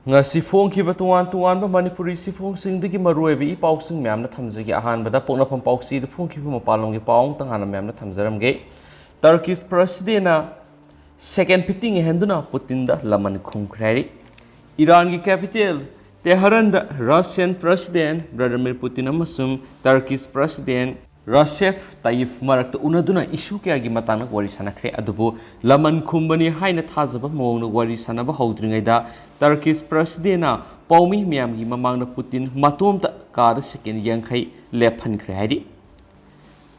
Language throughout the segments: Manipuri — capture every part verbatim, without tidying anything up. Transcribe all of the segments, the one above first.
ꯉꯁꯤ ꯐꯣꯡꯈꯤꯕ ꯇꯣꯉꯥꯟ ꯇꯣꯉꯥꯟꯕ ꯃꯅꯤꯄꯨꯔꯤ ꯆꯦꯐꯣꯡꯁꯤꯡꯗꯒꯤ ꯃꯔꯨꯑꯣꯏꯕ ꯏ ꯄꯥꯎꯁꯤꯡ ꯃꯌꯥꯝꯅ ꯊꯝꯖꯒꯦ꯫ ꯑꯍꯥꯟꯕꯗ ꯄꯣꯛꯅꯐꯝ ꯄꯥꯎꯆꯦꯗ ꯐꯣꯡꯈꯤꯕ ꯃꯄꯥꯟꯂꯣꯝꯒꯤ ꯄꯥꯎ ꯑꯃꯇꯪ ꯍꯥꯟꯅ ꯃꯌꯥꯝꯅ ꯊꯝꯖꯔꯝꯒꯦ꯫ ꯇꯔꯀꯤꯁ ꯄ꯭ꯔꯁꯤꯗꯦꯟꯅ ꯁꯦꯀꯦꯟ ꯐꯤꯐꯇꯤ ꯉꯥꯏꯍꯟꯗꯨꯅ ꯄꯨꯇꯤꯟꯗ ꯂꯃꯟ ꯈꯨꯝꯈ꯭ꯔꯦ ꯍꯥꯏꯔꯤ꯫ ꯏꯔꯥꯟꯒꯤ ꯀꯦꯄꯤꯇꯦꯜ ꯇꯦꯍꯔꯟꯗ ꯔꯁꯤꯌꯟ ꯄ꯭ꯔꯁꯤꯗꯦꯟ ꯚ꯭ꯂꯥꯗꯤꯃꯤꯔ ꯄꯨꯇꯤꯟ ꯑꯃꯁꯨꯡ ꯇꯔꯀꯤꯁ ꯄ꯭ꯔꯁꯤꯗꯦꯟ ꯔꯁꯦꯞ ꯇꯥꯌꯤꯞ ꯃꯔꯛꯇ ꯎꯅꯗꯨꯅ ꯏꯁꯨ ꯀꯌꯥꯒꯤ ꯃꯇꯥꯡꯗ ꯋꯥꯔꯤ ꯁꯥꯟꯅꯈ꯭ꯔꯦ꯫ ꯑꯗꯨꯕꯨ ꯂꯃꯟ ꯈꯨꯝꯕꯅꯤ ꯍꯥꯏꯅ ꯊꯥꯖꯕ ꯃꯑꯣꯡꯗ ꯋꯥꯔꯤ ꯁꯥꯟꯅꯕ ꯍꯧꯗ꯭ꯔꯤꯉꯩꯗ ꯇꯔꯀꯤꯁ ꯄ꯭ꯔꯁꯤꯗꯦꯟꯅ ꯄꯥꯎꯃꯤ ꯃꯌꯥꯝꯒꯤ ꯃꯃꯥꯡꯗ ꯄꯨꯇꯤꯟ ꯃꯇꯣꯝꯇ ꯀꯥꯗ ꯁꯦꯀꯦꯟ ꯌꯥꯡꯈꯩ ꯂꯦꯞꯍꯟꯈ꯭ꯔꯦ ꯍꯥꯏꯔꯤ꯫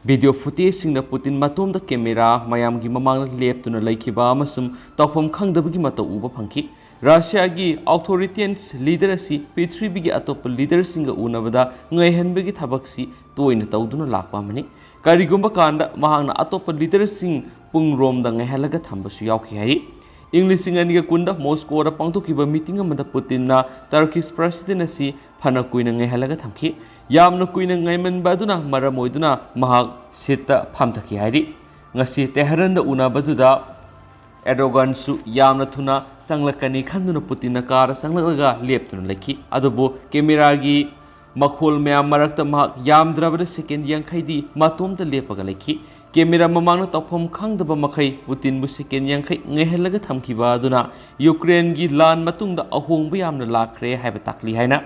ꯚꯤꯗꯤꯑꯣ ꯐꯨꯇꯦꯖꯁꯤꯡꯗ ꯄꯨꯇꯤꯟ ꯃꯇꯣꯝꯇ ꯀꯦꯃꯦꯔꯥ ꯃꯌꯥꯝꯒꯤ ꯃꯃꯥꯡꯗ ꯂꯦꯞꯇꯨꯅ ꯂꯩꯈꯤꯕ ꯑꯃꯁꯨꯡ ꯇꯧꯐꯝ ꯈꯪꯗꯕꯒꯤ ꯃꯇꯧ ꯎꯕ ꯐꯪꯈꯤ꯫ ꯔꯁꯤꯌꯥꯒꯤ ꯑꯣꯊꯣꯔꯤꯇꯦꯟ ꯂꯤꯗꯔ ꯑꯁꯤ ꯄ꯭ꯔꯤꯊꯤꯕꯤꯒꯤ ꯑꯇꯣꯞꯄ ꯂꯤꯗꯔꯁꯤꯡꯒ ꯎꯅꯕꯗ ꯉꯥꯏꯍꯟꯕꯒꯤ ꯊꯕꯛꯁꯤ ꯇꯣꯏꯅ ꯇꯧꯗꯨꯅ ꯂꯥꯛꯄ ꯑꯃꯅꯤ꯫ ꯀꯔꯤꯒꯨꯝꯕ ꯀꯥꯟꯗ ꯃꯍꯥꯛꯅ ꯑꯇꯣꯞꯄ ꯂꯤꯗꯔꯁꯤꯡ ꯄꯨꯡ ꯔꯣꯝꯗ ꯉꯥꯏꯍꯜꯂꯒ ꯊꯝꯕꯁꯨ ꯌꯥꯎꯈꯤ ꯍꯥꯏꯔꯤ꯫ ꯏꯪ ꯂꯤꯁꯤꯡ ꯑꯅꯤꯒ ꯀꯨꯟꯗ ꯃꯣꯁꯀꯣꯗ ꯄꯥꯡꯊꯣꯛꯈꯤꯕ ꯃꯤꯇꯤꯡ ꯑꯃꯗ ꯄꯨꯇꯤꯟꯅ ꯇꯔꯀꯤꯁ ꯄ꯭ꯔꯁꯤꯗꯦꯟ ꯑꯁꯤ ꯐꯅ ꯀꯨꯏꯅ ꯉꯥꯏꯍꯜꯂꯒ ꯊꯝꯈꯤ꯫ ꯌꯥꯝꯅ ꯀꯨꯏꯅ ꯉꯥꯏꯃꯟꯕ ꯑꯗꯨꯅ ꯃꯔꯝ ꯑꯣꯏꯗꯨꯅ ꯃꯍꯥꯛ ꯁꯤꯠꯇ ꯐꯝꯊꯈꯤ ꯍꯥꯏꯔꯤ꯫ ꯉꯁꯤ ꯇꯦꯍꯔꯟꯗ ꯎꯅꯕꯗꯨꯗ ꯑꯦꯔꯗꯣꯒꯥꯟꯁꯨ ꯌꯥꯝꯅ ꯊꯨꯅ ꯆꯪꯂꯛꯀꯅꯤ ꯈꯟꯗꯨꯅ ꯄꯨꯇꯤꯟꯅ ꯀꯥꯗ ꯆꯪꯂꯛꯂꯒ ꯂꯦꯞꯇꯨꯅ ꯂꯩꯈꯤ꯫ ꯑꯗꯨꯕꯨ ꯀꯦꯃꯦꯔꯥꯒꯤ ꯃꯈꯣꯜ ꯃꯌꯥꯝ ꯃꯔꯛꯇ ꯃꯍꯥꯛ ꯌꯥꯝꯗ꯭ꯔꯕꯗ ꯁꯦꯀꯦꯟ ꯌꯥꯡꯈꯩꯗꯤ ꯃꯇꯣꯝꯇ ꯂꯦꯞꯄꯒ ꯂꯩꯈꯤ꯫ ꯀꯦꯃꯦꯔꯥ ꯃꯃꯥꯡꯗ ꯇꯧꯐꯝ ꯈꯪꯗꯕ ꯃꯈꯩ ꯄꯨꯇꯤꯟꯕꯨ ꯁꯦꯀꯦꯟ ꯌꯥꯡꯈꯩ ꯉꯥꯏꯍꯜꯂꯒ ꯊꯝꯈꯤꯕ ꯑꯗꯨꯅ ꯌꯨꯀ꯭ꯔꯦꯟꯒꯤ ꯂꯥꯟ ꯃꯇꯨꯡꯗ ꯑꯍꯣꯡꯕ ꯌꯥꯝꯅ ꯂꯥꯛꯈ꯭ꯔꯦ ꯍꯥꯏꯕ ꯇꯥꯛꯂꯤ ꯍꯥꯏꯅ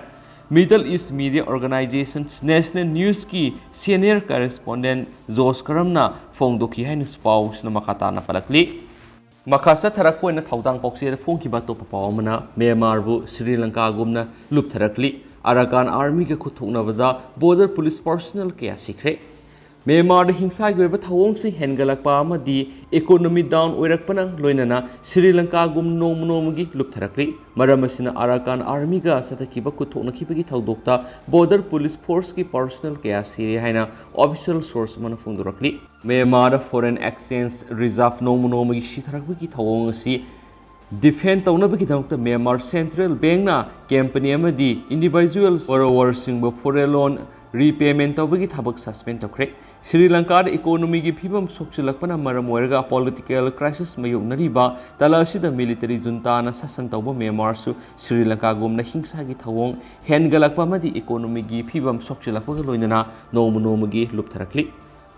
Middle East Media Organization National Newsꯀꯤ senior correspondent José ꯀꯔꯝꯅ ꯐꯣꯡꯗꯣꯛꯈꯤ ꯍꯥꯏꯅꯁꯨ ꯄꯥꯎꯁꯤꯅ ꯃꯈꯥ ꯇꯥꯅ ꯄꯜꯂꯛꯂꯤ꯫ ꯃꯈꯥ ꯆꯠꯊꯔꯛꯄ ꯑꯣꯏꯅ ꯊꯧꯗꯥꯡ ꯄꯥꯎꯆꯦꯗ ꯐꯣꯡꯈꯤꯕ ꯑꯇꯣꯞꯄ ꯄꯥꯎ ꯑꯃꯅ ꯃ꯭ꯌꯥꯟꯃꯥꯔꯕꯨ ꯁ꯭ꯔꯤ ꯂꯪꯀꯥꯒꯨꯝꯅ ꯂꯨꯞꯊꯔꯛꯂꯤ꯫ ꯑꯔꯥꯀꯥꯟ ꯑꯥꯔꯃꯤꯒ ꯈꯨꯠꯊꯣꯛꯅꯕꯗ ꯕꯣꯔꯗꯔ ꯄꯨꯂꯤꯁ ꯄꯔꯁꯣꯅꯦꯜ ꯀꯌꯥ ꯁꯤꯈ꯭ꯔꯦ꯫ ꯃ꯭ꯌꯥꯟꯃꯥꯔꯗ ꯍꯤꯡꯁꯥꯒꯤ ꯑꯣꯏꯕ ꯊꯧꯑꯣꯡꯁꯤꯡ ꯍꯦꯟꯒꯠꯂꯛꯄ ꯑꯃꯗꯤ ꯏꯀꯣꯅꯣꯃꯤ ꯗꯥꯎꯟ ꯑꯣꯏꯔꯛꯄꯅ ꯂꯣꯏꯅꯅ ꯁ꯭ꯔꯤ ꯂꯪꯀꯥꯒꯨꯝ ꯅꯣꯡꯃ ꯅꯣꯡꯃꯒꯤ ꯂꯨꯞꯊꯔꯛꯂꯤ꯫ ꯃꯔꯝ ꯑꯁꯤꯅ ꯑꯔꯥꯀꯥꯟ ꯑꯥꯔꯃꯤꯒ ꯆꯠꯊꯈꯤꯕ ꯈꯨꯠꯊꯣꯛꯅꯈꯤꯕꯒꯤ ꯊꯧꯗꯣꯛꯇ ꯕꯣꯔꯗꯔ ꯄꯨꯂꯤꯁ ꯐꯣꯔꯁꯀꯤ ꯄꯔꯁꯣꯅꯦꯜ ꯀꯌꯥ ꯁꯤꯔꯦ ꯍꯥꯏꯅ ꯑꯣꯐꯤꯁꯤꯌꯦꯜ ꯁꯣꯔꯁ ꯑꯃꯅ ꯐꯣꯡꯗꯣꯔꯛꯂꯤ꯫ ꯃ꯭ꯌꯥꯟꯃꯥꯔꯗ ꯐꯣꯔꯦꯟ ꯑꯦꯛꯁꯆꯦꯟꯖ ꯔꯤꯖꯥꯔꯚ ꯅꯣꯡꯃ ꯅꯣꯡꯃꯒꯤ ꯁꯤꯊꯔꯛꯄꯒꯤ ꯊꯧꯑꯣꯡ ꯑꯁꯤ ꯗꯤꯐꯦꯟ ꯇꯧꯅꯕꯒꯤꯗꯃꯛꯇ ꯃ꯭ꯌꯥꯟꯃꯥꯔ ꯁꯦꯟꯇ꯭ꯔꯦꯜ ꯕꯦꯡꯛꯅ ꯀꯝꯄꯅꯤ ꯑꯃꯗꯤ ꯏꯟꯗꯤꯚꯤꯖꯨꯋꯦꯜ ꯕꯣꯔꯣꯋꯔꯁꯤꯡꯕꯨ ꯐꯣꯔꯦꯟ ꯂꯣꯟ ꯔꯤꯄꯦꯃꯦꯟ ꯇꯧꯕꯒꯤ ꯊꯕꯛ ꯁꯁꯄꯦꯟ ꯇꯧꯈ꯭ꯔꯦ꯫ ꯁ꯭ꯔꯤ ꯂꯪꯀꯥꯗ ꯏꯀꯣꯅꯣꯃꯤꯒꯤ ꯐꯤꯕꯝ ꯁꯣꯛꯆꯤꯜꯂꯛꯄꯅ ꯃꯔꯝ ꯑꯣꯏꯔꯒ ꯄꯣꯂꯤꯇꯤꯀꯦꯜ ꯀ꯭ꯔꯥꯏꯁꯤꯁ ꯃꯥꯌꯣꯛꯅꯔꯤꯕ ꯇꯥꯂ ꯑꯁꯤꯗ ꯃꯤꯂꯤꯇꯔꯤ ꯖꯨꯟꯇꯥꯅ ꯁꯥꯁꯟ ꯇꯧꯕ ꯃ꯭ꯌꯥꯟꯃꯥꯔꯁꯨ ꯁ꯭ꯔꯤ ꯂꯪꯀꯥꯒꯨꯝꯅ ꯍꯤꯡꯁꯥꯒꯤ ꯊꯧꯑꯣꯡ ꯍꯦꯟꯒꯠꯂꯛꯄ ꯑꯃꯗꯤ ꯏꯀꯣꯅꯣꯃꯤꯒꯤ ꯐꯤꯕꯝ ꯁꯣꯛꯆꯤꯜꯂꯛꯄꯒ ꯂꯣꯏꯅꯅ ꯅꯣꯡꯃ ꯅꯣꯡꯃꯒꯤ ꯂꯨꯞꯊꯔꯛꯂꯤ꯫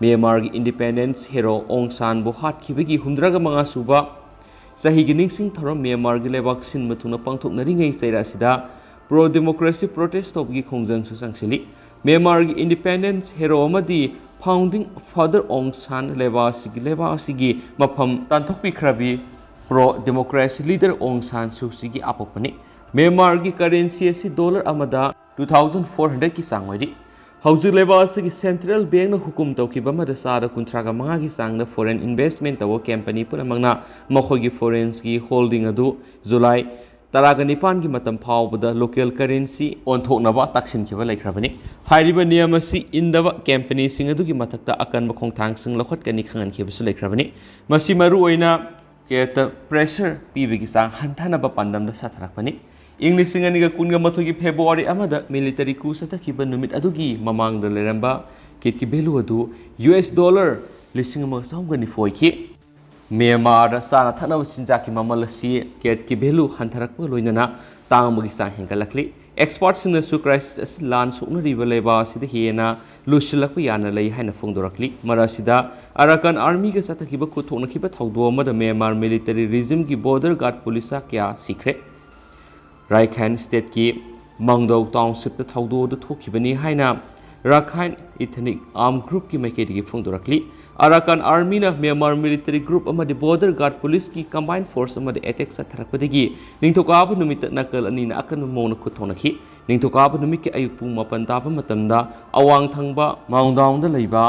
ꯃ꯭ꯌꯥꯟꯃꯥꯔꯒꯤ ꯏꯟꯗꯤꯄꯦꯟꯗꯦꯟꯁ ꯍꯦꯔꯣ ꯑꯣꯡ ꯁꯥꯟꯕꯨ ꯍꯥꯠꯈꯤꯕꯒꯤ ꯍꯨꯝꯗ꯭ꯔꯥꯒ ꯃꯉꯥ ꯁꯨꯕ ꯆꯍꯤꯒꯤ ꯅꯤꯡꯁꯤꯡ ꯊꯧꯔꯝ ꯃ꯭ꯌꯥꯟꯃꯥꯔꯒꯤ ꯂꯩꯕꯥꯛ ꯁꯤꯟꯕ ꯊꯨꯡꯅ ꯄꯥꯡꯊꯣꯛꯅꯔꯤꯉꯩ ꯆꯩꯔꯥꯛ ꯑꯁꯤꯗ ꯄ꯭ꯔꯣ ꯗꯦꯃꯣꯀ꯭ꯔꯦꯁꯤ ꯄ꯭ꯔꯣꯇꯦꯁ ꯇꯧꯕꯒꯤ ꯈꯣꯡꯖꯪꯁꯨ ꯆꯪꯁꯤꯜꯂꯤ꯫ ꯃ꯭ꯌꯥꯟꯃꯥꯔꯒꯤ ꯏꯟꯗꯤꯄꯦꯟꯗꯦꯟꯁ ꯍꯦꯔꯣ ꯑꯃꯗꯤ ꯐꯥꯎꯟꯗꯤꯡ ꯐꯥꯗꯔ ꯑꯣꯡ ꯁꯥꯟ ꯂꯩꯕꯥꯛ ꯑꯁꯤꯒꯤ, ꯂꯩꯕꯥꯛ ꯑꯁꯤꯒꯤ ꯃꯐꯝ ꯇꯥꯟꯊꯣꯛꯄꯤꯈ꯭ꯔꯕꯤ ꯄ꯭ꯔꯣ ꯗꯦꯃꯣꯀ꯭ꯔꯦꯁꯤ ꯂꯤꯗꯔ ꯑꯣꯡ ꯁꯥꯟ ꯁꯨ ꯆꯤꯒꯤ ꯑꯄꯣꯛꯄꯅꯤ꯫ ꯃ꯭ꯌꯥꯟꯃꯥꯔꯒꯤ ꯀꯔꯦꯟꯁꯤ ꯑꯁꯤ ꯗꯣꯂꯔ ꯑꯃꯗ two thousand four hundred ꯀꯤ ꯆꯥꯡ ꯑꯣꯏꯔꯤ꯫ ꯍꯧꯖꯤꯛ ꯂꯩꯕꯥꯛ ꯑꯁꯤꯒꯤ ꯁꯦꯟꯇ꯭ꯔꯦꯜ ꯕꯦꯡꯛꯅ ꯍꯨꯀꯨꯝ ꯇꯧꯈꯤꯕ ꯑꯃꯗ ꯆꯥꯗ ꯀꯨꯟꯊ꯭ꯔꯥꯒ ꯃꯉꯥꯒꯤ ꯆꯥꯡꯗ ꯐꯣꯔꯦꯟ ꯏꯟꯚꯦꯁ꯭ꯠꯃꯦꯟꯠ ꯇꯧꯕ ꯀꯝꯄꯦꯅꯤ ꯄꯨꯝꯅꯃꯛꯅ ꯃꯈꯣꯏꯒꯤ ꯐꯣꯔꯦꯟꯒꯤ ꯍꯣꯜꯗꯤꯡ ꯑꯗꯨ ꯖꯨꯂꯥꯏ ꯇꯔꯥꯒ ꯅꯤꯄꯥꯟꯒꯤ ꯃꯇꯝ ꯐꯥꯎꯕꯗ ꯂꯣꯀꯦꯜ ꯀꯔꯦꯟꯁꯤ ꯑꯣꯟꯊꯣꯛꯅꯕ ꯇꯛꯁꯤꯟꯈꯤꯕ ꯂꯩꯈ꯭ꯔꯕꯅꯤ꯫ ꯍꯥꯏꯔꯤꯕ ꯅꯤꯌꯝ ꯑꯁꯤ ꯏꯟꯗꯕ ꯀꯝꯄꯦꯅꯤꯁꯤꯡ ꯑꯗꯨꯒꯤ ꯃꯊꯛꯇ ꯑꯀꯟꯕ ꯈꯣꯡꯊꯥꯡꯁꯤꯡ ꯂꯧꯈꯠꯀꯅꯤ ꯈꯪꯍꯟꯈꯤꯕꯁꯨ ꯂꯩꯈ꯭ꯔꯕꯅꯤ꯫ ꯃꯁꯤ ꯃꯔꯨꯑꯣꯏꯅ ꯀꯦꯠꯇ ꯄ꯭ꯔꯦꯁꯔ ꯄꯤꯕꯒꯤ ꯆꯥꯡ ꯍꯟꯊꯅꯕ ꯄꯥꯟꯗꯝꯗ ꯆꯠꯊꯔꯛꯄꯅꯤ꯫ ꯏꯪ ꯂꯤꯁꯤꯡ ꯑꯅꯤꯒ ꯀꯨꯟꯒ ꯃꯥꯊꯣꯏꯒꯤ ꯐꯦꯕ꯭ꯔꯨꯋꯥꯔꯤ ꯑꯃꯗ ꯃꯤꯂꯤꯇꯔꯤ ꯀꯨ ꯆꯠꯊꯈꯤꯕ ꯅꯨꯃꯤꯠ ꯑꯗꯨꯒꯤ ꯃꯃꯥꯡꯗ ꯂꯩꯔꯝꯕ ꯀꯦꯠꯀꯤ ꯚꯦꯂꯨ ꯑꯗꯨ ꯌꯨ ꯑꯦꯁ ꯗꯣꯂꯔ ꯂꯤꯁꯤꯡ ꯑꯃꯒ ꯆꯍꯨꯝꯒ ꯅꯤꯐꯨ ꯑꯣꯏꯈꯤ꯫ ꯃ꯭ꯌꯥꯟꯃꯥꯔꯗ ꯆꯥꯅ ꯊꯛꯅꯕ ꯆꯤꯟꯖꯥꯛꯀꯤ ꯃꯃꯜ ꯑꯁꯤ ꯀꯦꯠꯀꯤ ꯚꯦꯂꯨ ꯍꯟꯊꯔꯛꯄꯒ ꯂꯣꯏꯅꯅ ꯇꯥꯡꯕꯒꯤ ꯆꯥꯡ ꯍꯦꯟꯒꯠꯂꯛꯂꯤ꯫ ꯑꯦꯛꯁꯄꯔꯠꯁꯤꯡꯅꯁꯨ ꯀ꯭ꯔꯥꯏꯁꯤꯁ ꯑꯁꯤ ꯂꯥꯟ ꯁꯣꯛꯅꯔꯤꯕ ꯂꯩꯕꯥꯛ ꯑꯁꯤꯗ ꯍꯦꯟꯅ ꯂꯨꯁꯤꯜꯂꯛꯄ ꯌꯥꯅ ꯂꯩ ꯍꯥꯏꯅ ꯐꯣꯡꯗꯣꯔꯛꯂꯤ꯫ ꯃꯔꯛ ꯑꯁꯤꯗ ꯑꯔꯥꯀꯥꯟ ꯑꯥꯔꯃꯤꯒ ꯆꯠꯊꯈꯤꯕ ꯈꯨꯠ ꯊꯣꯛꯅꯈꯤꯕ ꯊꯧꯗꯣꯛ ꯑꯃꯗ ꯃ꯭ꯌꯥꯟꯃꯥꯔ ꯃꯤꯂꯤꯇꯔꯤ ꯔꯤꯖꯤꯝꯒꯤ ꯕꯣꯔꯗꯔ ꯒꯥꯔꯗ ꯄꯨꯂꯤꯁ ꯀꯌꯥ ꯁꯤꯈ꯭ꯔꯦ꯫ ꯔꯥꯏꯈꯥꯏꯟ ꯁ꯭ꯇꯦꯠꯀꯤ ꯃꯥꯡꯗꯧ ꯇꯥꯎꯟꯁꯤꯞꯇ ꯊꯧꯗꯣꯛ ꯑꯗꯨ ꯊꯣꯛꯈꯤꯕꯅꯤ ꯍꯥꯏꯅ ꯔꯥꯈꯥꯏꯟ ꯏꯊꯅꯤꯛ ꯑꯥꯔꯝ ꯒ꯭ꯔꯨꯞꯀꯤ ꯃꯥꯏꯀꯩꯗꯒꯤ ꯐꯣꯡꯗꯣꯔꯛꯂꯤ꯫ ꯑꯔꯥꯀꯥꯟ ꯑꯥꯔꯃꯤꯅ ꯃ꯭ꯌꯥꯟꯃꯥꯔ ꯃꯤꯂꯤꯇꯔꯤ ꯒ꯭ꯔꯨꯞ ꯑꯃꯗꯤ ꯕꯣꯔꯗꯔ ꯒꯥꯔꯗ ꯄꯨꯂꯤꯁꯀꯤ ꯀꯝꯕꯥꯏꯟ ꯐꯣꯔꯁ ꯑꯃꯗ ꯑꯦꯇꯦꯛ ꯆꯠꯊꯔꯛꯄꯗꯒꯤ ꯅꯤꯡꯊꯧꯀꯥꯕ ꯅꯨꯃꯤꯠꯇ ꯅꯥꯀꯜ ꯑꯅꯤꯅ ꯑꯀꯟꯕ ꯃꯑꯣꯡꯗ ꯈꯨꯠ ꯊꯣꯛꯅꯈꯤ꯫ ꯅꯤꯡꯊꯧꯀꯥꯕ ꯅꯨꯃꯤꯠꯀꯤ ꯑꯌꯨꯛ ꯄꯨꯡ ꯃꯥꯄꯟ ꯇꯥꯕ ꯃꯇꯝꯗ ꯑꯋꯥꯡ ꯊꯪꯕ ꯃꯥꯎꯗꯥꯎꯟꯗ ꯂꯩꯕ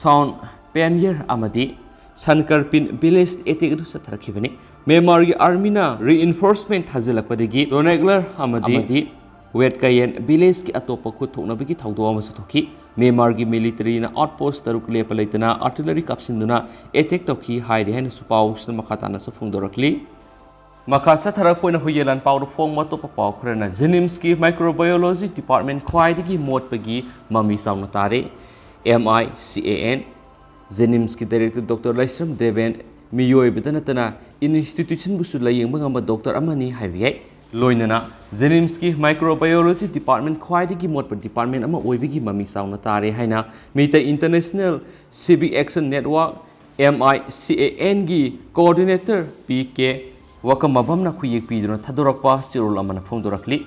ꯁꯥꯎꯟ ꯄꯦꯟꯌꯔ ꯑꯃꯗꯤ ꯁꯟꯀꯔꯄꯤꯟ ꯚꯤꯂꯦꯖ ꯑꯦꯇꯦꯛ ꯑꯗꯨ ꯆꯠꯊꯔꯛꯈꯤꯕꯅꯤ꯫ ꯃ꯭ꯌꯥꯟꯃꯥꯔꯒꯤ ꯑꯥꯔꯃꯤꯅ ꯔꯤꯏꯟꯐꯣꯔꯁꯃꯦꯟꯠ ꯊꯥꯖꯤꯜꯂꯛꯄꯗꯒꯤ ꯇꯣꯅꯦꯒꯂꯔ ꯑꯃꯗꯤ ꯑꯃꯗꯤ ꯋꯦꯠꯀꯌꯦꯟ ꯚꯤꯂꯦꯖꯀꯤ ꯑꯇꯣꯞꯄ ꯈꯨꯠ ꯊꯣꯛꯅꯕꯒꯤ ꯊꯧꯗꯣꯛ ꯑꯃꯁꯨ ꯊꯣꯛꯈꯤ꯫ ꯃ꯭ꯌꯥꯟꯃꯥꯔꯒꯤ ꯃꯤꯂꯤꯇꯔꯤꯅ ꯑꯥꯎꯠꯄꯣꯁꯠ ꯇꯔꯨꯛ ꯂꯦꯞꯄ ꯂꯩꯇꯅ ꯑꯥꯔꯇꯤꯂꯔꯤ ꯀꯥꯞꯁꯤꯟꯗꯨꯅ ꯑꯦꯇꯦꯛ ꯇꯧꯈꯤ ꯍꯥꯏꯔꯤ ꯍꯥꯏꯅꯁꯨ ꯄꯥꯎꯁꯤꯅ ꯃꯈꯥ ꯇꯥꯅꯁꯨ ꯐꯣꯡꯗꯣꯔꯛꯂꯤ꯫ ꯃꯈꯥ ꯆꯠꯊꯔꯛꯄ ꯑꯣꯏꯅ ꯍꯨꯏꯌꯦꯟ ꯂꯥꯟ ꯄꯥꯎꯗ ꯐꯣꯡꯕ ꯑꯇꯣꯞꯄ ꯄꯥꯎ ꯈꯔꯅ ꯖꯦꯅꯤꯝꯁꯀꯤ ꯃꯥꯏꯀ꯭ꯔꯣꯕꯥꯏꯑꯣꯂꯣꯖꯤ ꯗꯤꯄꯥꯔꯠꯃꯦꯟꯠ ꯈ꯭ꯋꯥꯏꯗꯒꯤ ꯃꯣꯠꯄꯒꯤ ꯃꯃꯤ ꯆꯥꯎꯅ ꯇꯥꯔꯦ꯫ M I C A N, JNIMSꯀꯤ director Doctor ꯂꯩꯁ꯭ꯔꯝ Deben ꯃꯤꯑꯣꯏꯕꯗ ꯅꯠꯇꯅ institutionꯕꯨꯁꯨ ꯂꯥꯌꯦꯡꯕ ꯉꯝꯕ doctor ꯑꯃꯅꯤ ꯍꯥꯏꯕ ꯌꯥꯏ꯫ ꯂꯣꯏꯅꯅ JNIMSꯀꯤ microbiology department ꯈ꯭ꯋꯥꯏꯗꯒꯤ ꯃꯣꯠꯄ department ꯑꯃ ꯑꯣꯏꯕꯒꯤ ꯃꯃꯤ ꯆꯥꯎꯅ ꯇꯥꯔꯦ ꯍꯥꯏꯅ Meitei International Civic Action Network, M I C A N, ꯒꯤ coordinator P K ꯋꯥꯀꯝꯃꯕꯝꯅ ꯈꯨꯌꯦꯛ ꯄꯤꯗꯨꯅ ꯊꯥꯗꯣꯔꯛꯄ ꯆꯦꯔꯣꯜ ꯑꯃꯅ ꯐꯣꯡꯗꯣꯔꯛꯂꯤ꯫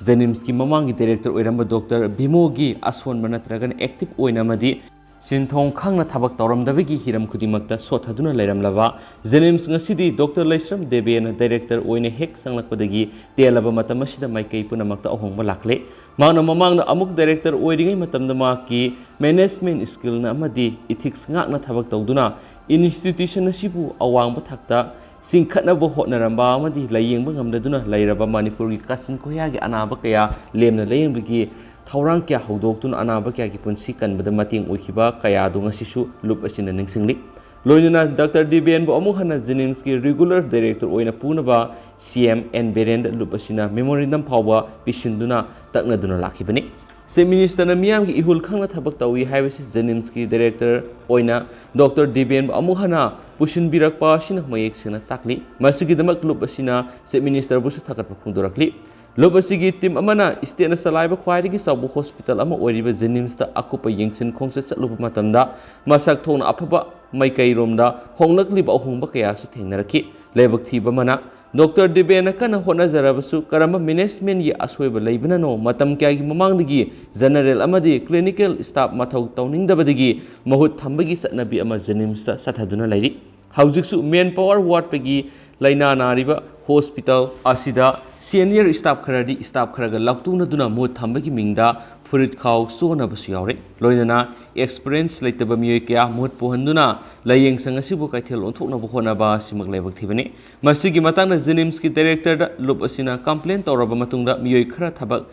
JNIMSꯀꯤ ꯃꯃꯥꯡꯒꯤ director ꯑꯣꯏꯔꯝꯕ Doctor ꯚꯤꯃꯣꯒꯤ ꯑꯁꯣꯟꯕ ꯅꯠꯇ꯭ꯔꯒꯅ active ꯑꯣꯏꯅ ꯑꯃꯗꯤ ꯁꯤꯟꯊꯣꯡ ꯈꯪꯅ ꯊꯕꯛ ꯇꯧꯔꯝꯗꯕꯒꯤ ꯍꯤꯔꯝ ꯈꯨꯗꯤꯡꯃꯛꯇ ꯁꯣꯠꯊꯗꯨꯅ ꯂꯩꯔꯝꯂꯕ JNIMS ꯉꯁꯤꯗꯤ Doctor ꯂꯩꯁ꯭ꯔꯝ ꯗꯦꯕꯦꯅ director ꯑꯣꯏꯅ ꯍꯦꯛ ꯆꯪꯂꯛꯄꯗꯒꯤ ꯇꯦꯜꯂꯕ ꯃꯇꯝ ꯑꯁꯤꯗ ꯃꯥꯏꯀꯩ ꯄꯨꯝꯅꯃꯛꯇ ꯑꯍꯣꯡꯕ ꯂꯥꯛꯂꯦ꯫ ꯃꯍꯥꯛꯅ ꯃꯃꯥꯡꯗ ꯑꯃꯨꯛ director ꯑꯣꯏꯔꯤꯉꯩ ꯃꯇꯝꯗ ꯃꯍꯥꯛꯀꯤ management skillꯅ ꯑꯃꯗꯤ ethics ꯉꯥꯛꯅ ꯊꯕꯛ ꯇꯧꯗꯨꯅ institution ꯑꯁꯤꯕꯨ ꯑꯋꯥꯡꯕ ꯊꯥꯛꯇ ꯆꯤꯡꯈꯠꯅꯕ ꯍꯣꯠꯅꯔꯝꯕ ꯑꯃꯗꯤ ꯂꯥꯌꯦꯡꯕ ꯉꯝꯅꯗꯨꯅ ꯂꯩꯔꯕ ꯃꯅꯤꯄꯨꯔꯒꯤ ꯀꯥꯆꯤꯟ ꯀꯣꯌꯥꯒꯤ ꯑꯅꯥꯕ ꯀꯌꯥ ꯂꯦꯝꯅ ꯂꯥꯌꯦꯡꯕꯒꯤ ꯊꯧꯔꯥꯡ ꯀꯌꯥ ꯍꯧꯗꯣꯛꯇꯨꯅ ꯑꯅꯥꯕ ꯀꯌꯥꯒꯤ ꯄꯨꯟꯁꯤ ꯀꯟꯕꯗ ꯃꯇꯦꯡ ꯑꯣꯏꯈꯤꯕ ꯀꯌꯥꯗꯨ ꯉꯁꯤꯁꯨ ꯂꯨꯞ ꯑꯁꯤꯅ ꯅꯤꯡꯁꯤꯡꯂꯤ꯫ ꯂꯣꯏꯅꯅ Doctor ꯗꯤꯕꯦꯟꯕꯨ ꯑꯃꯨꯛ ꯍꯟꯅ JNIMSꯀꯤ regular director ꯑꯣꯏꯅ ꯄꯨꯅꯕ C M N ꯕꯤꯔꯦꯟꯗ ꯂꯨꯞ ꯑꯁꯤꯅ memorandum ꯐꯥꯎꯕ ꯄꯤꯁꯤꯟꯗꯨꯅ ꯇꯛꯅꯗꯨꯅ ꯂꯥꯛꯈꯤꯕꯅꯤ꯫ Chief Ministerꯅ ꯃꯤꯌꯥꯝꯒꯤ ꯏꯍꯨꯜ ꯈꯪꯅ ꯊꯕꯛ ꯇꯧꯏ ꯍꯥꯏꯕꯁꯤ JNIMSꯀꯤ director ꯑꯣꯏꯅ Doctor ꯗꯤꯕꯦꯟꯕꯨ ꯑꯃꯨꯛ ꯍꯟꯅ ꯄꯨꯁꯤꯟꯕꯤꯔꯛꯄ ꯑꯁꯤꯅ ꯃꯌꯦꯛ ꯁꯦꯡꯅ ꯇꯥꯛꯂꯤ꯫ ꯃꯁꯤꯒꯤꯗꯃꯛ ꯂꯨꯞ ꯑꯁꯤꯅ Chief Ministerꯕꯨꯁꯨ ꯊꯥꯒꯠꯄ ꯐꯣꯡꯗꯣꯔꯛꯂꯤ꯫ ꯂꯨꯞ ꯑꯁꯤꯒꯤ team ꯑꯃꯅ stateꯅ ꯆꯂꯥꯏꯕ ꯈ꯭ꯋꯥꯏꯗꯒꯤ ꯆꯥꯎꯕ hospital ꯑꯃ ꯑꯣꯏꯔꯤꯕ JNIMSꯇ ꯑꯀꯨꯞꯄ ꯌꯦꯡꯁꯤꯟ ꯈꯣꯡꯆꯠ ꯆꯠꯂꯨꯕ ꯃꯇꯝꯗ ꯃꯁꯛ ꯊꯣꯛꯅ ꯑꯐꯕ ꯃꯥꯏꯀꯩꯔꯣꯝꯗ ꯍꯣꯡꯂꯛꯂꯤꯕ ꯑꯍꯣꯡꯕ ꯀꯌꯥꯁꯨ ꯊꯦꯡꯅꯔꯛꯈꯤ꯫ ꯂꯥꯏꯕꯛ ꯊꯤꯕ ꯑꯃꯅ, Doctor ꯗꯤꯕꯦꯟꯅ ꯀꯟꯅ ꯍꯣꯠꯅꯖꯔꯕꯁꯨ ꯀꯔꯝꯕ managementꯒꯤ ꯑꯁꯣꯏꯕ ꯂꯩꯕꯅꯅꯣ ꯃꯇꯝ ꯀꯌꯥꯒꯤ ꯃꯃꯥꯡꯗꯒꯤ general ꯑꯃꯗꯤ clinical staff ꯃꯊꯧ ꯇꯧꯅꯤꯡꯗꯕꯗꯒꯤ ꯃꯍꯨꯠ ꯊꯝꯕꯒꯤ ꯆꯠꯅꯕꯤ ꯑꯃ JNIMSꯇ ꯆꯠꯊꯗꯨꯅ ꯂꯩꯔꯤ꯫ ꯍꯧꯖꯤꯛꯁꯨ manpower ꯋꯥꯠꯄꯒꯤ ꯂꯥꯏꯅꯥ ꯅꯥꯔꯤꯕ hospital ꯑꯁꯤꯗ senior staff ꯈꯔꯗꯤ staff ꯈꯔꯒ ꯂꯥꯎꯇꯨꯅꯗꯨꯅ ꯃꯍꯨꯠ ꯊꯝꯕꯒꯤ ꯃꯤꯡꯗ ꯐꯨꯔꯤꯠ ꯈꯥꯎ ꯆꯣꯟꯅꯕꯁꯨ ꯌꯥꯎꯔꯦ꯫ ꯂꯣꯏꯅꯅ experience ꯂꯩꯇꯕ ꯃꯤꯑꯣꯏ ꯀꯌꯥ ꯃꯍꯨꯠ ꯄꯨꯍꯟꯗꯨꯅ ꯂꯥꯏꯌꯦꯡꯁꯪ ꯑꯁꯤꯕꯨ ꯀꯩꯊꯦꯜ ꯑꯣꯟꯊꯣꯛꯅꯕ ꯍꯣꯠꯅꯕ ꯑꯁꯤꯃꯛ ꯂꯥꯏꯕꯛ ꯊꯤꯕꯅꯤ꯫ ꯃꯁꯤꯒꯤ ꯃꯇꯥꯡꯗ JNIMSꯀꯤ directorꯗ ꯂꯨꯞ ꯑꯁꯤꯅ complain ꯇꯧꯔꯕ ꯃꯇꯨꯡꯗ ꯃꯤꯑꯣꯏ ꯈꯔ ꯊꯕꯛ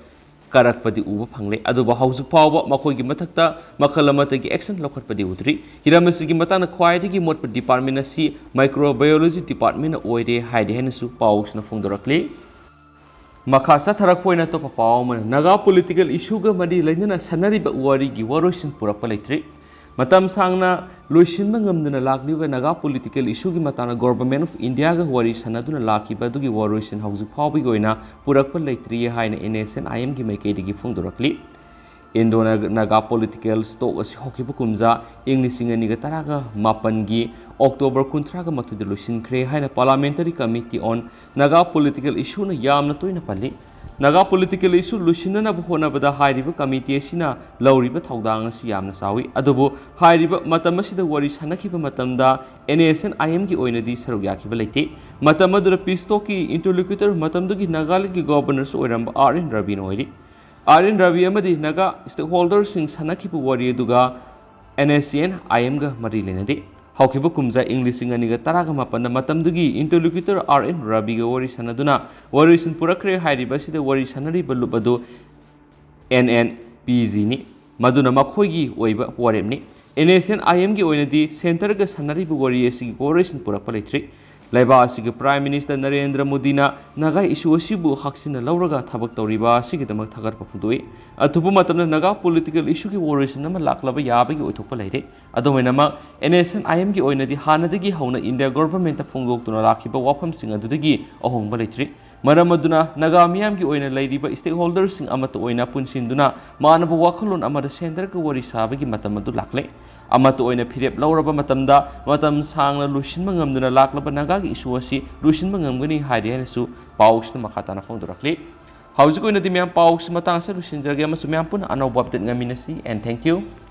ꯀꯥꯔꯛꯄꯗꯤ ꯎꯕ ꯐꯪꯂꯦ, ꯑꯗꯨꯕꯨ ꯍꯧꯖꯤꯛ ꯐꯥꯎꯕ ꯃꯈꯣꯏꯒꯤ ꯃꯊꯛꯇ ꯃꯈꯜ ꯑꯃꯠꯇꯒꯤ action ꯂꯧꯈꯠꯄꯗꯤ ꯎꯗ꯭ꯔꯤ꯫ ꯍꯤꯔꯝ ꯑꯁꯤꯒꯤ ꯃꯇꯥꯡꯗ ꯈ꯭ꯋꯥꯏꯗꯒꯤ ꯃꯣꯠꯄ department ꯑꯁꯤ microbiology departmentꯅ ꯑꯣꯏꯔꯦ ꯍꯥꯏꯔꯤ ꯍꯥꯏꯅꯁꯨ ꯄꯥꯎꯁꯤꯅ ꯐꯣꯡꯗꯣꯔꯛꯂꯤ꯫ ꯃꯈꯥ ꯆꯠꯊꯔꯛꯄ ꯑꯣꯏꯅ ꯑꯇꯣꯞꯄ ꯄꯥꯎ ꯑꯃꯅ, ꯅꯥꯒꯥ ꯄꯣꯂꯤꯇꯤꯀꯦꯜ ꯏꯁꯨꯒ ꯃꯔꯤ ꯂꯩꯅꯅ ꯁꯥꯟꯅꯔꯤꯕ ꯋꯥꯔꯤꯒꯤ ꯋꯥꯔꯣꯏꯁꯤꯟ ꯄꯨꯔꯛꯄ ꯂꯩꯇ꯭ꯔꯤ꯫ ꯃꯇꯝ ꯁꯥꯡꯅ ꯂꯣꯏꯁꯤꯟꯕ ꯉꯝꯗꯅ ꯂꯥꯛꯂꯤꯕ ꯅꯥꯒꯥ ꯄꯣꯂꯤꯇꯤꯀꯦꯜ ꯏꯁꯨꯒꯤ ꯃꯇꯥꯡꯗ ꯒꯣꯚꯔꯟꯃꯦꯟꯠ ꯑꯣꯐ ꯏꯟꯗꯤꯌꯥꯒ ꯋꯥꯔꯤ ꯁꯥꯟꯅꯗꯨꯅ ꯂꯥꯛꯈꯤꯕ ꯑꯗꯨꯒꯤ ꯋꯥꯔꯣꯏꯁꯤꯟ ꯍꯧꯖꯤꯛ ꯐꯥꯎꯕꯒꯤ ꯑꯣꯏꯅ ꯄꯨꯔꯛꯄ ꯂꯩꯇ꯭ꯔꯤ ꯍꯥꯏꯅ ꯑꯦꯟ ꯑꯦꯁ ꯑꯦꯟ ꯑꯥꯏ ꯑꯦꯝꯒꯤ ꯃꯥꯏꯀꯩꯗꯒꯤ ꯐꯣꯡꯗꯣꯔꯛꯂꯤ꯫ ꯏꯟꯗꯣ ꯅꯥꯒꯥ ꯄꯣꯂꯤꯇꯤꯀꯦꯜ ꯇꯣꯛ ꯑꯁꯤ ꯍꯧꯈꯤꯕ ꯀꯨꯝꯖꯥ ꯏꯪ ꯂꯤꯁꯤꯡ ꯑꯅꯤꯒ ꯇꯔꯥꯒ ꯃꯥꯄꯟꯒꯤ ꯑꯣꯛꯇꯣꯕꯔ ꯀꯨꯟꯊ꯭ꯔꯥꯒ ꯃꯥꯊꯣꯏꯗ ꯂꯣꯏꯁꯤꯟꯈ꯭ꯔꯦ ꯍꯥꯏꯅ ꯄꯥꯔꯂꯤꯌꯥꯃꯦꯟꯇꯔꯤ ꯀꯃꯤꯇꯤ ꯑꯣꯟ ꯅꯥꯒꯥ ꯄꯣꯂꯤꯇꯤꯀꯦꯜ ꯏꯁꯨꯅ ꯌꯥꯝꯅ ꯇꯣꯏꯅ ꯄꯜꯂꯤ꯫ ꯅꯥꯒꯥ ꯄꯣꯂꯤꯇꯤꯀꯦꯜ ꯏꯁꯨ ꯂꯣꯏꯁꯤꯟꯅꯅꯕ ꯍꯣꯠꯅꯕꯗ ꯍꯥꯏꯔꯤꯕ ꯀꯃꯤꯇꯤ ꯑꯁꯤꯅ ꯂꯧꯔꯤꯕ ꯊꯧꯗꯥꯡ ꯑꯁꯤ ꯌꯥꯝꯅ ꯆꯥꯎꯏ꯫ ꯑꯗꯨꯕꯨ ꯍꯥꯏꯔꯤꯕ ꯃꯇꯝ ꯑꯁꯤꯗ ꯋꯥꯔꯤ ꯁꯥꯟꯅꯈꯤꯕ ꯃꯇꯝꯗ ꯑꯦꯟ ꯑꯦꯁ ꯑꯦꯟ ꯑꯥꯏ ꯑꯦꯝꯒꯤ ꯑꯣꯏꯅꯗꯤ ꯁꯔꯨꯛ ꯌꯥꯈꯤꯕ ꯂꯩꯇꯦ꯫ ꯃꯇꯝ ꯑꯗꯨꯗ ꯄꯤꯁ ꯇꯣꯛꯀꯤ ꯏꯟꯇꯔꯂꯣꯀ꯭ꯌꯨꯇꯔ ꯃꯇꯝꯗꯨꯒꯤ ꯅꯥꯒꯥꯂꯦꯟꯗꯒꯤ ꯒꯣꯚꯔꯅꯔꯁꯨ ꯑꯣꯏꯔꯝꯕ ꯑꯥꯔ ꯑꯦꯟ ꯔꯕꯤꯅ ꯑꯣꯏꯔꯤ꯫ ꯑꯥꯔ ꯑꯦꯟ ꯔꯕꯤ ꯑꯃꯗꯤ ꯅꯥꯒꯥ ꯁ꯭ꯇꯦꯛꯍꯣꯜꯗꯔꯁꯤꯡ ꯁꯥꯟꯅꯈꯤꯕ ꯋꯥꯔꯤ ꯑꯗꯨꯒ ꯑꯦꯟ ꯑꯦꯁ ꯑꯦꯟ ꯑꯥꯏ ꯑꯦꯝꯒ ꯃꯔꯤ ꯂꯩꯅꯗꯦ꯫ ꯍꯧꯈꯤꯕ ꯀꯨꯝꯖꯥ ꯏꯪ ꯂꯤꯁꯤꯡ ꯑꯅꯤꯒ ꯇꯔꯥꯒ ꯃꯥꯄꯟꯗ ꯃꯇꯝꯗꯨꯒꯤ ꯏꯟꯇꯔꯂꯣꯀ꯭ꯌꯨꯇꯔ ꯑꯥꯔ ꯑꯦꯟ ꯔꯕꯤꯒ ꯋꯥꯔꯤ ꯁꯥꯟꯅꯗꯨꯅ ꯋꯥꯔꯣꯏꯁꯤꯟ ꯄꯨꯔꯛꯈ꯭ꯔꯦ꯫ ꯍꯥꯏꯔꯤꯕ ꯑꯁꯤꯗ ꯋꯥꯔꯤ ꯁꯥꯟꯅꯔꯤꯕ ꯂꯨꯞ ꯑꯗꯨ ꯑꯦꯟ ꯑꯦꯟ ꯄꯤ ꯖꯤꯅꯤ꯫ ꯃꯗꯨꯅ ꯃꯈꯣꯏꯒꯤ ꯑꯣꯏꯕ ꯋꯥꯔꯦꯞꯅꯤ꯫ ꯑꯦꯟ ꯑꯦꯁ ꯑꯦꯟ ꯑꯥꯏ ꯑꯦꯝꯒꯤ ꯑꯣꯏꯅꯗꯤ ꯁꯦꯟꯇꯔꯒ ꯁꯥꯟꯅꯔꯤꯕ ꯋꯥꯔꯤ ꯑꯁꯤꯒꯤ ꯋꯥꯔꯣꯏꯁꯤꯟ ꯄꯨꯔꯛꯄ ꯂꯩꯇ꯭ꯔꯤ꯫ ꯂꯩꯕꯥꯛ ꯑꯁꯤꯒꯤ ꯄ꯭ꯔꯥꯏꯝ ꯃꯤꯅꯤꯁꯇꯔ ꯅꯔꯦꯟꯗ꯭ꯔ ꯃꯣꯗꯤꯅ ꯅꯥꯒꯥ ꯏꯁꯨ ꯑꯁꯤꯕꯨ ꯍꯛꯆꯤꯟꯅ ꯂꯧꯔꯒ ꯊꯕꯛ ꯇꯧꯔꯤꯕ ꯑꯁꯤꯒꯤꯗꯃꯛ ꯊꯥꯒꯠꯄ ꯐꯣꯡꯗꯣꯛꯏ꯫ ꯑꯊꯨꯕ ꯃꯇꯝꯗ ꯅꯥꯒꯥ ꯄꯣꯂꯤꯇꯤꯀꯦꯜ ꯏꯁꯨꯒꯤ ꯋꯥꯔꯣꯏꯁꯤꯟ ꯑꯃ ꯂꯥꯛꯂꯕ ꯌꯥꯕꯒꯤ ꯑꯣꯏꯊꯣꯛꯄ ꯂꯩꯔꯦ꯫ ꯑꯗꯨꯝ ꯑꯣꯏꯅꯃꯛ, ꯑꯦꯟ ꯑꯦꯁ ꯑꯦꯟ ꯑꯥꯏ ꯑꯦꯝꯒꯤ ꯑꯣꯏꯅꯗꯤ ꯍꯥꯟꯅꯗꯒꯤ ꯍꯧꯅ ꯏꯟꯗꯤꯌꯥ ꯒꯣꯚꯔꯟꯃꯦꯟꯠꯇ ꯐꯣꯡꯗꯣꯛꯇꯨꯅ ꯂꯥꯛꯈꯤꯕ ꯋꯥꯐꯝꯁꯤꯡ ꯑꯗꯨꯗꯒꯤ ꯑꯍꯣꯡꯕ ꯂꯩꯇ꯭ꯔꯤ꯫ ꯃꯔꯝ ꯑꯗꯨꯅ ꯅꯥꯒꯥ ꯃꯤꯌꯥꯝꯒꯤ ꯑꯣꯏꯅ ꯂꯩꯔꯤꯕ ꯁ꯭ꯇꯦꯛꯍꯣꯜꯗꯔꯁꯤꯡ ꯑꯃꯠꯇ ꯑꯣꯏꯅ ꯄꯨꯟꯁꯤꯟꯗꯨꯅ ꯃꯥꯟꯅꯕ ꯋꯥꯈꯜꯂꯣꯟ ꯑꯃꯗ ꯁꯦꯟꯇꯔꯒ ꯋꯥꯔꯤ ꯁꯥꯕꯒꯤ ꯃꯇꯝ ꯑꯗꯨ ꯂꯥꯛꯂꯦ꯫ ꯑꯃꯠꯇ ꯑꯣꯏꯅ ꯐꯤꯔꯦꯞ ꯂꯧꯔꯕ ꯃꯇꯝꯗ ꯃꯇꯝ ꯁꯥꯡꯅ ꯂꯣꯏꯁꯤꯟꯕ ꯉꯝꯗꯅ ꯂꯥꯛꯂꯕ ꯅꯥꯒꯥꯒꯤ ꯏꯁꯨ ꯑꯁꯤ ꯂꯣꯏꯁꯤꯟꯕ ꯉꯝꯒꯅꯤ ꯍꯥꯏꯔꯤ ꯍꯥꯏꯅꯁꯨ ꯄꯥꯎꯁꯤꯅ ꯃꯈꯥ ꯇꯥꯅ ꯐꯣꯡꯗꯣꯔꯛꯂꯤ꯫ ꯍꯧꯖꯤꯛ ꯑꯣꯏꯅꯗꯤ ꯃꯌꯥꯝ ꯄꯥꯎꯁꯤ ꯃꯇꯥꯡ ꯑꯁꯤꯗ ꯂꯣꯏꯁꯤꯟꯖꯔꯒꯦ ꯑꯃꯁꯨꯡ ꯃꯌꯥꯝ ꯄꯨꯟꯅ ꯑꯅꯧꯕ ꯑꯞꯗꯦꯠ ꯉꯥꯏꯃꯤꯟꯅꯁꯤ꯫ And thank you.